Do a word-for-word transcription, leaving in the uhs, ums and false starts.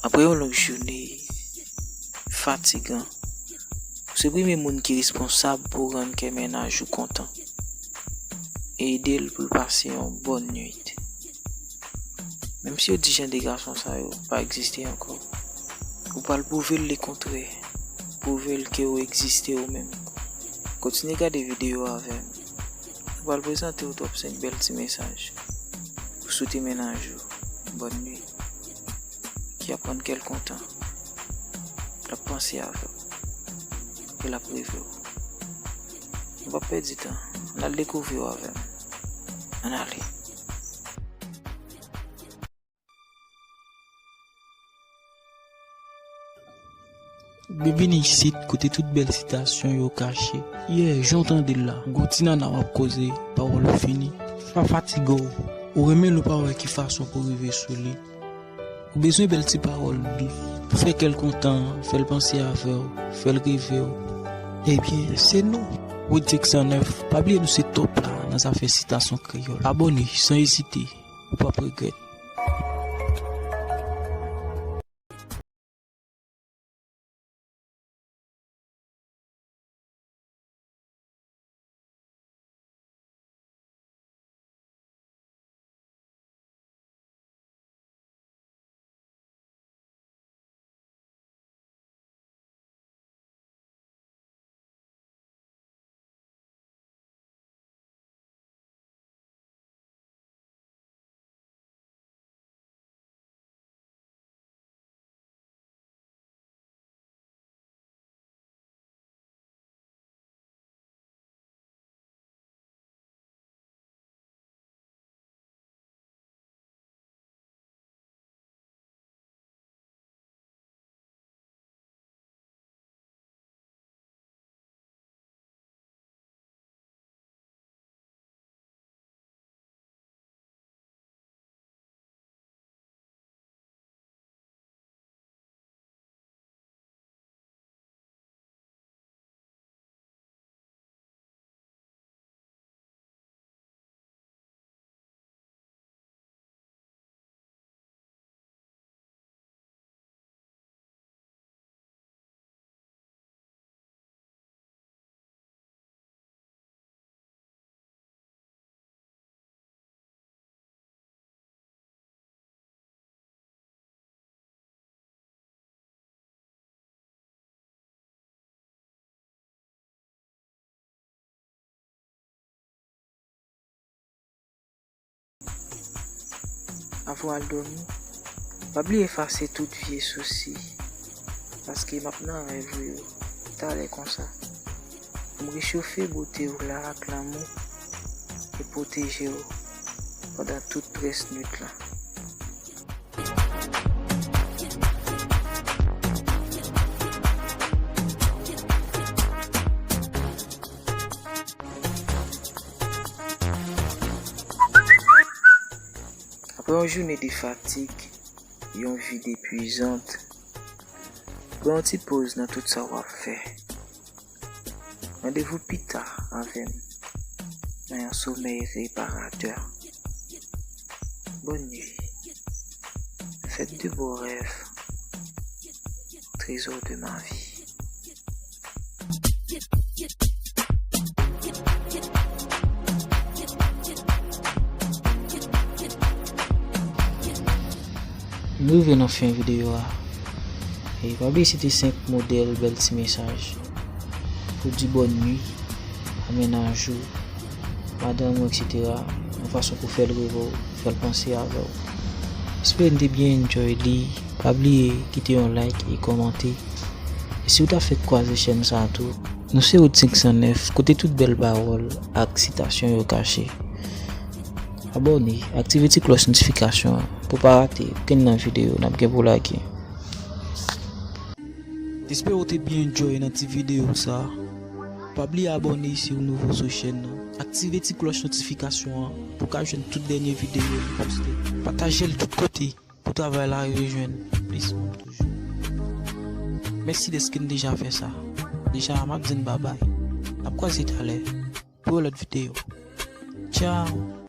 Apre yon long jounen fatigan, ou se premye moun ki responsab pou rann kè mennaj ou kontan e ede l pou l pase yon bòn nuit. Menm si yo di jan de gason sa yo pa egziste ankò, ou pral pwouve l lekontrè, pwouve l ke ou egziste ou menm. Kontinye gade videyo a avè m. Mwen pral prezante w top senk bèl ti mesaj pou swete mennaj ou bòn nuit, ki ap rann kè l kontan. L ap panse avè w e l ap reve w. Nou p ap pèdi tan, ann al dekouvri w avè m. Ann ale. Byenvini isit, kote tout bèl sitasyon yo kache. Yeah, jan w tande l la, gon ti nana w ap koze, pawòl ou fini. Pa fatige w, ou renmen l ou pa wè ki fason pou rive sou li. Ou bezwen bèl ti pawòl dous pou fè kè l kontan, fè l panse avè w, fè l reve w. Ebyen, se nou, Rodrick san nèf, pa bliye nou se top la nan zafè sitasyon kreyòl. Abòne san ezite, ou p ap regrèt. Avan w al dòmi, pa bliye efase tout vye sousi, paske m ap nan rèv ou yo talè konsa. Pou m rechofe bote w la ak lanmou e pwoteje w pandan tout rès nuit la. Apre yon jounen de fatig, yon vi depwizant, pran yon ti poz nan tout sa w ap fè. Randevou pita avè m nan yon somèy reparatè. Bòn nuit. Faites de beaux rêves, trésor de ma vie. Nou rive nan fen videyo a. E pa bliye se te senk modèl bèl ti mesaj pou di bòn nuit a mennaj ou, madanm ou, etsetera, yon fason pou fè l reve w, fè l panse avè w. Espere n te byen enjoy li. Pa bliye kite yon like e kòmante. E si w ta fèk kwaze chèn sa a tou, nou se Rodrick san nèf, kote tout bèl pawòl ak sitasyon yo kache. Abòne, aktive ti klòch notifikasyon an pou w pa rate okenn nan videyo n ap gen pou lage. Espere w te byen enjoy nan ti videyo sa. Pa bliye abòne si w nouvo sou chèn nan. Aktive ti klòch notifikasyon an pou w ka jwenn tout dènye videyo nou poste. Pataje l tout kote pou travay la rive jwenn plis moun toujou. Mèsi dèske n deja fè sa. Deja, m ap di n babay. N ap kwaze talè pou yon lòt videyo. Tchao!